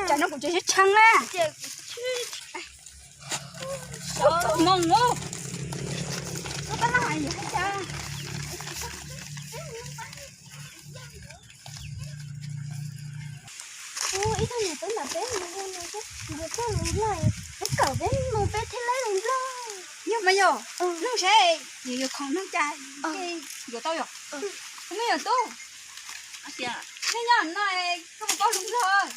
Tsam no kuv tseem tshee na. Moo ub. Ib tug niam tub nram peb mus hu no, nkawd coj lus Nplog, lub kawm peb mus peb thiaj laib lus Nplog. Yog mas yog, nug seb yus yuav khoom nug cas yuav tau yom. Kuv me nyuam tub, nej nyob no koj puas paub lus Nplog?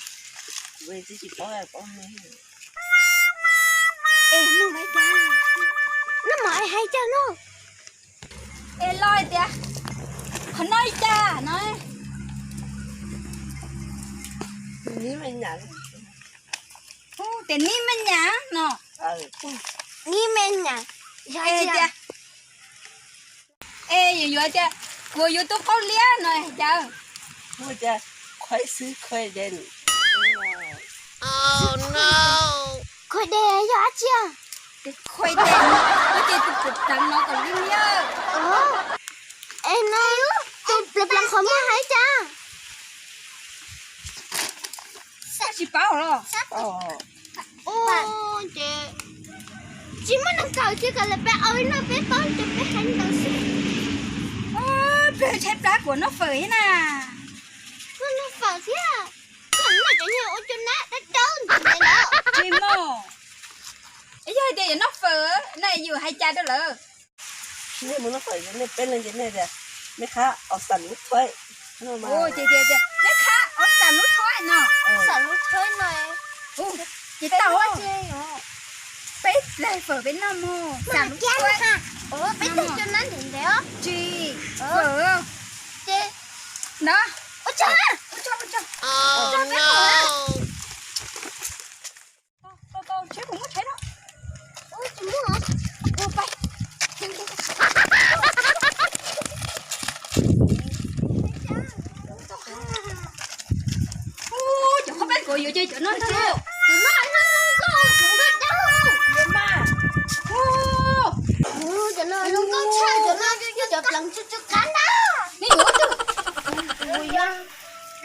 Es nug lawv cas, nug mas es hais cas no? Es los hais tias qhov no li cas no? Tias nib me nyam no. Nib me nyam. Es tias, es yuav yuav tias kuv yuav tub qaub liab no hais cas? Tias khuaib xwb khuaib de. Khuaib de yog dab tsi? Khuaib de, ces tus plas plaws no kom liab liab. Es no tus plas plaws qhov muag hais cas? Tsis paub los? Ces tsis muaj neeg kawm ces kom lawv peb ua li no peb paub ces peb hais ntawd xwb. Peb tshaib plab kuv noj fawm thiab na. Koj noj fawm thiab. Koj noj cov niag ua cua nab dawb dawb ntawd los? Tsis muaj. Yog hais tias yuav noj fawm na yus hais cas rau lawv? Nej mus noj fawm, nej peb leeg ces nej tias, mej khab aus xam lub thuaib. Mej khab aus xam lub thuaib no. Xam lub thuaib no. Ces tau, peb daig fawm peb noj mus xam lub thuaib. Peb daig cua nab ntev ntev os. Tsis, fawm. Ces no. Ua tsaug, ua tsaug, ua tsaug. Tau, tau, tsheb kuv muab tsheb no. Ua tsis muaj. Ua pais. Cov qhob peb kuv yuav ces cov no ntag lauj. Cov no zoo nkauj, zoo nkauj tshaj, cov no yog cov pleev tsw tsw qab ntag. Nej yuav tus,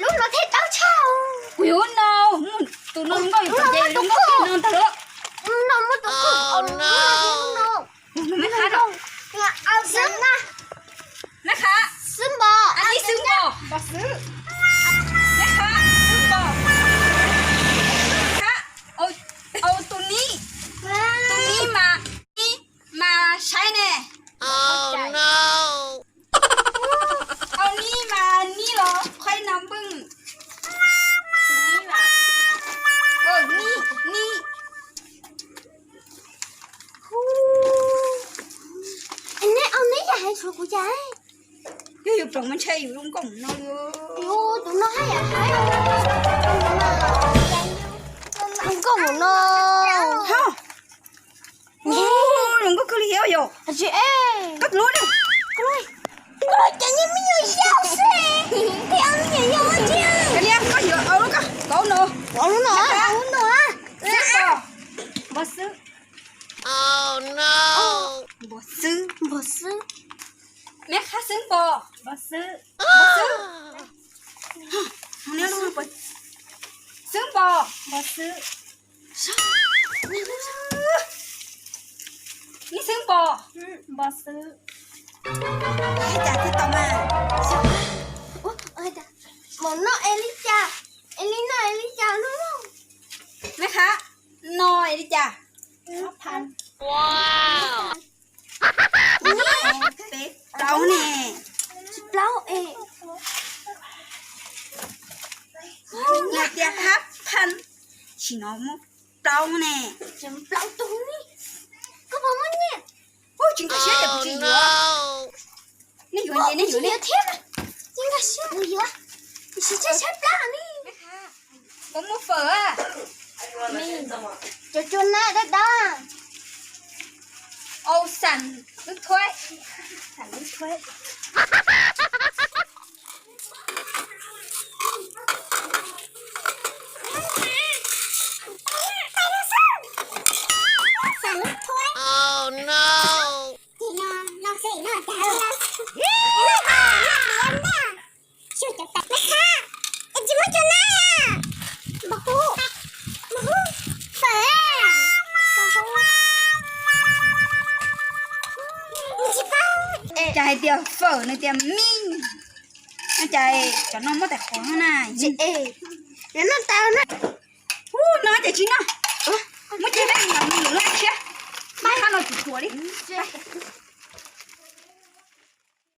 lub no thiaj dawb tshaj. Kuv yuav no, tus no zoo nkauj, yus cov ces zoo nkauj thiaj no ntag lauj. No muaj tus kub no. Mej khab, mej khab, xwb npo, nib xwb npo, mej khab, xwb npo, khab, au tus nib, tus nib mas, nib mas saib ne. Au nib mas nib los qhuaib no npwj. Nib, nib. Nej au neb yam hais txhua kuv cas. Yog yus ploog mas ntshe yus zoo nkauj mus no li. Yus tus no haj yam hais zoo nkauj mus no. Zoo nkauj kawg li os yog. Koj tus lub ne. Koj ces nyiam me nyuam yau xwb. Koj au me nyuam yau ua tsi? Koj yuav au lub koj, koj au no. Au lub no, au lub no. Xwb npo. Npo xwb. Npo xwb. Npo xwb. Mej khab xwb npo. Npo xwb. Npo xwb. Xwb npo. Npo xwb. Nib xwb npo. Npo xwb. Cas thiaj tau mas. Mus noj es li cas? Es li noj es li cas no? Mej khab, no es li cas? Peb plaub ne. Plaub es. Yog tias hab phan, tsis no muaj plaub ne. Plaub tug ne. Koj puas muaj nyiaj? Ub, tsis nkag siab ces kuv tsis yuav. Nej yuav ces nej yuav thiab. Tsis nkag siab kuv yuav. Kuv tsis tshaib tshaib plab ne. Puas muaj fawm? Cov cua na dawb dawb. Au xam lub thuaib. Xam lub thuaib. Xam lub thuaib. Ces no, no xwb no cas. Xyov cov tas. Yog fawm nws tias mi. No cas cov no muab tais qhuav no na. Ub, no ces tsis noj. Muab cia peb mus lwm laj tshiab. Qab no tsis tuam li.